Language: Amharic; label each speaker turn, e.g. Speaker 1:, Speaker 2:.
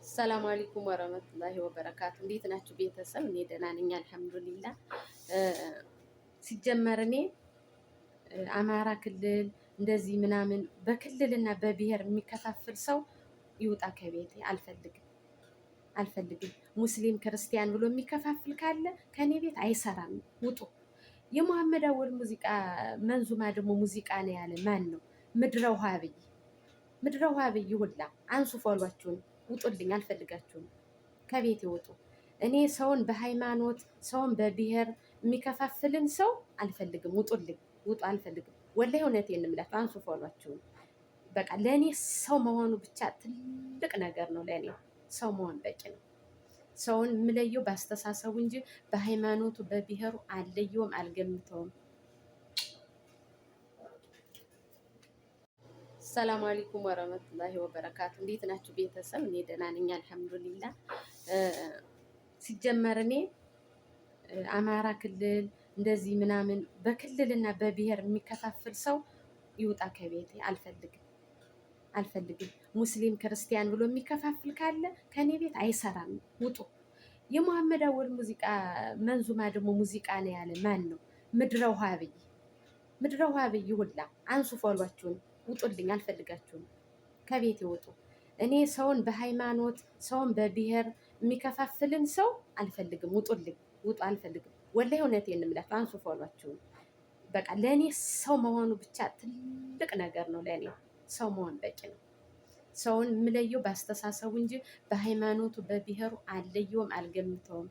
Speaker 1: ሰላም አለይኩም ወረህመቱላሂ ወበረካቱ። እንዴት ናችሁ ቤተሰብ? እኔ ደህና ነኝ አልሐምዱሊላህ። ሲጀመር እኔ አማራ ክልል እንደዚህ ምናምን በክልልና በብሔር የሚከፋፍል ሰው ይውጣ ከቤቴ። አልፈልግም አልፈልግም። ሙስሊም ክርስቲያን ብሎ የሚከፋፍል ካለ ከኔ ቤት አይሰራም፣ ውጡ። የመሐመድ አወል ሙዚቃ መንዙማ ደግሞ ሙዚቃ ነው ያለ ማን ነው? ምድረ ውሃብይ ምድረ ውሃብይ ሁላ አንሱ ፎሏችሁን፣ ውጡልኝ፣ አልፈልጋችሁም፣ ከቤት ይውጡ። እኔ ሰውን በሃይማኖት ሰውን በብሔር የሚከፋፍልን ሰው አልፈልግም። ውጡልኝ፣ ውጡ፣ አልፈልግም። ወላሂ እውነቴን ነው የምላችሁ፣ አንሱ ፎሏችሁን። በቃ ለእኔ ሰው መሆኑ ብቻ ትልቅ ነገር ነው። ለእኔ ሰው መሆን በቂ ነው። ሰውን የምለየው በአስተሳሰቡ እንጂ በሃይማኖቱ በብሔሩ አልለየውም፣ አልገምተውም። ሰላም አለይኩም ወረህመቱላሂ ወበረካቱ። እንዴት ናችሁ ቤተሰብ? እኔ ደህና ነኝ አልሐምዱሊላህ። ሲጀመር እኔ አማራ ክልል እንደዚህ ምናምን በክልልና በብሔር የሚከፋፍል ሰው ይውጣ ከቤቴ። አልፈልግም አልፈልግም። ሙስሊም ክርስቲያን ብሎ የሚከፋፍል ካለ ከኔ ቤት አይሰራም፣ ውጡ። የመሐመድ አወል ሙዚቃ መንዙማ ደግሞ ሙዚቃ ነው ያለ ማን ነው? ምድረ ውሃብይ ምድረ ውሃብይ ሁላ አንሱ ፎሏችሁን፣ ውጡልኝ፣ አልፈልጋችሁም፣ ከቤት ይውጡ። እኔ ሰውን በሃይማኖት ሰውን በብሔር የሚከፋፍልን ሰው አልፈልግም። ውጡልኝ፣ ውጡ፣ አልፈልግም። ወላሂ እውነቴን ነው የምላችሁ፣ አንሱ ፎሏችሁን። በቃ ለእኔ ሰው መሆኑ ብቻ ትልቅ ነገር ነው። ለእኔ ሰው መሆን በቂ ነው። ሰውን የምለየው በአስተሳሰቡ እንጂ በሃይማኖቱ በብሔሩ አልለየውም፣ አልገምተውም።